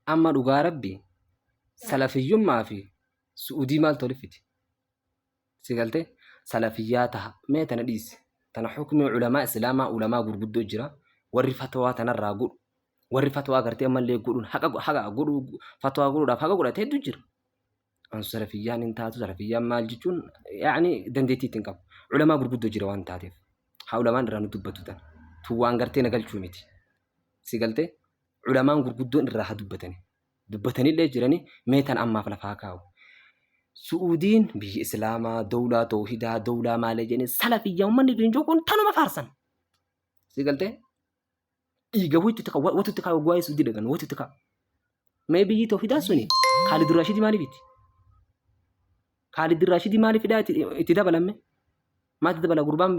Amma dhugaa rabbi salafiyyummaa fi su'udii maaltu walitti fide? Si galtee salafiyyaa taha mee tana dhiisi. Tana hukmii ulamaa islaamaa ulamaa gurguddoo jira. Warri fatwaa tanarraa godhu warri fatwaa gartee ammallee godhuun haqa haqa godhuu fatwaa godhuudhaaf haqa godhate hedduu jira. An salafiyyaan hin taatu salafiyyaan maal jechuun yaani dandeettii ittiin qabu. Ulamaa gurguddoo jira waan taateef. Haa ulamaan irraa nu dubbatu tana. Tun waan gartee na galchuu miti. Si galtee ulamaan gurguddoon irraa haa dubbatani. Dubbatanillee jirani mee tan ammaaf lafa haa kaa'u. Su'uudiin biyya Islaamaa, dawlaa tawhidaa, dawlaa maalee jedhanii salafiyyaa uummanni fiinjoo kun tanuma faarsan. Si galtee dhiiga wayitu itti kaa'u, watu itti kaa'u waa'ee Su'uudii dhagan watu itti kaa'u. Mee biyyi tawhidaa suni Kaalid Raashidii maaliif itti? Kaalid Raashidii maaliif hidhaa itti dabalame? Maal itti dabala gurbaan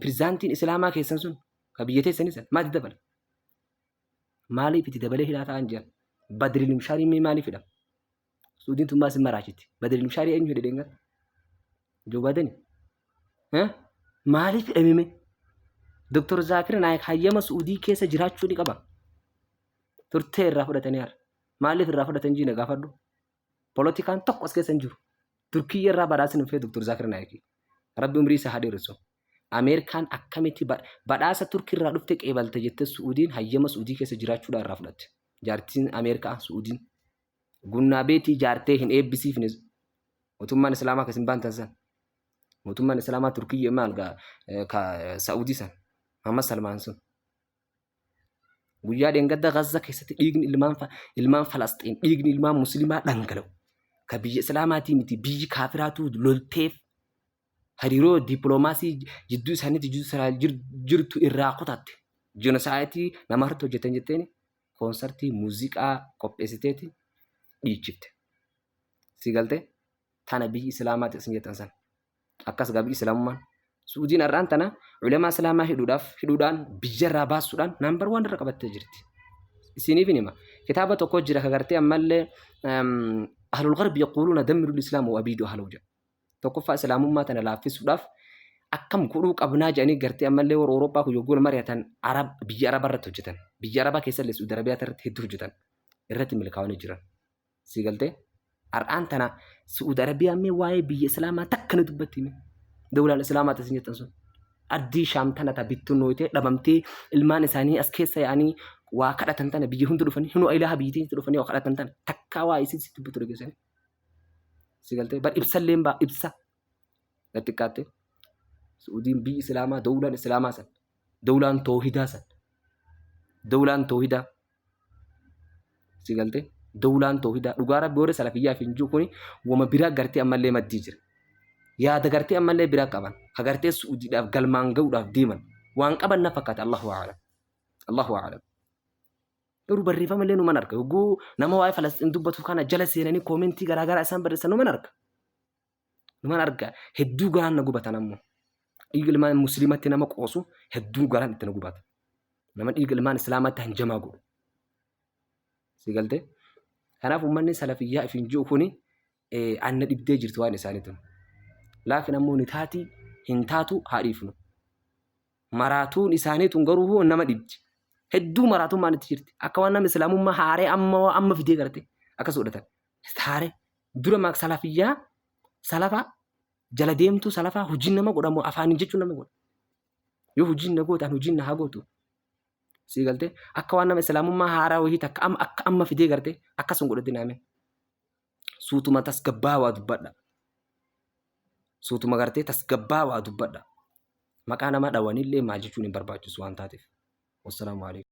pirezidaantiin Islaamaa keessan sun ka biyya teessanii san maal itti dabala? Maaliif itti dabalee hidhaa ta'an jedhan? Badri Limshaarii mee maaliif hidhama? Suudiin tun maal sin maraachiti? Badri Limshaarii eenyu hidhe deengaa? Joo Baadeni? Maaliif hidhame mee? Doktor Zaakir Naayik hayyama Suudii keessa jiraachuu ni qaba. Turtee irraa fudhatanii har'a. Maaliif irraa fudhatan jiina gaafadhu? Polotikaan tokko as keessa hin jiru. Turkiyya irraa badhaasni dhufee Doktor Zaakir Naayik. Rabbi umrii isaa haa dheeressu. Ameerikaan akkamitti badhaasa Turkii irraa dhufte qeebalte jettee Su'uudiin hayyama Su'uudii keessa jiraachuudhaan irraa fudhatte. Jaartiin Ameerikaa Su'uudiin. Gunnaa beetii jaartee hin eebbisiifne mootummaan Islaamaa kan isin baantan san. Mootummaan Islaamaa Turkiyya maal ka Sa'uudii san. Muhammad Salmaan sun. Guyyaa dheengadda Gaza keessatti dhiigni ilmaan ilmaan Falasxiin dhiigni ilmaan Muslimaa dhangala'u. Ka biyya Islaamaatii miti biyyi kaafiraatu lolteef hariiroo dippiloomaasii jidduu isaaniitti jidduu Israa'el jirtu irraa kutatte. Jinosaayitii nama irratti hojjetan jetteen koonsartii muuziqaa qopheessiteeti dhiichifte. Si galtee tana biyyi Islaamaati isin jettan san. Akkas gaa biyyi Islaamummaan. Suudiin har'aan tana ulamaa Islaamaa hidhuudhaaf hidhuudhaan biyyarraa baasuudhaan naambar waan irra qabattee jirti. Isiniif hima. Kitaaba tokko jira ka gartee ammallee ahlul garbi yaquuluuna dammirul islaama wa abiidu ahlahu jedha. Tokkoffaa Islaamummaa tana laaffisuudhaaf akkam godhuu qabnaa jedhanii gartee ammallee warra Awurooppaa kun yogguu mari'atan Arab biyya Arabaa irratti hojjetan. Biyya Arabaa keessallee Suudi Arabiyaa irratti hedduu hojjetan. Irratti milkaa'anii jiran. Sii galtee? Har'aan tana Suudi Arabiyaan mee waa'ee biyya Islaamaa takka ni dubbatti mee? Dawlaan Islaamaa tasin jettan sun. Ardii Shaam tana ta bittinnooytee dhabamtee ilmaan isaanii as keessa yaa'anii waa kadhatan tana biyya hunda dhufanii hinuu ilaaha biyya teenyatti dhufanii waa kadhatan tana takkaa waa isin sitti dubbatu dhageessanii. Si galtee bar ibsallee baa ibsa gad xiqqaatte. Suudiin biyyi Islaamaa dawlaan Islaamaa san dawlaan toohidaa san dawlaan toohidaa si galtee dawlaan toohidaa dhugaa rabbi warri salafiyyaa fi hinjuu kuni wama biraa gartee ammallee maddii jira. Yaada gartee ammallee biraa qaban ka gartee suudiidhaaf galmaan ga'uudhaaf deeman waan qaban na fakkaata Allahu a'lam. Allahu a'lam. Garuu barreeffama illee numan arga. Yogguu nama waa'ee Falasxiin dubbatu kana jala seenanii koomentii garaagaraa isaan barreessan numan arga. Numan arga. Hedduu garaan na gubatan ammoo. Dhiiga ilmaan musliimatti nama qoosu hedduu garaan itti na gubata. Nama dhiiga ilmaan islaamaatti hanjamaa godhu. Si galtee? Kanaaf uummanni salafiyyaa ifiin ji'u kuni anna dhibdee jirti waan isaanii tun. Laakiin ammoo ni taati hin taatu haa dhiifnu. Maraatuun isaanii tun garuu hoo nama dhibdi. Hedduu maraatummaan itti jirti. Akka waan nama islaamummaa haaree amma amma fidee garte akkas godhatan. Haaree dura maak salafiyyaa salafa jala deemtuu salafaa hojiin nama godhamu afaaniin jechuun nama godha. Yoo hojiin na gootan hojiin na haa gootu. Sii galtee akka waan nama islaamummaa haaraa wayii takka amma akka amma fidee garte akkas hin godhatin ameen. Suutuma tasgabbaawaa dubbadha. Suutuma gartee tasgabbaawaa dubbadha. Maqaa nama dhawanillee maal jechuun hin barbaachisu waan taateef. Wassalaamu alaikum.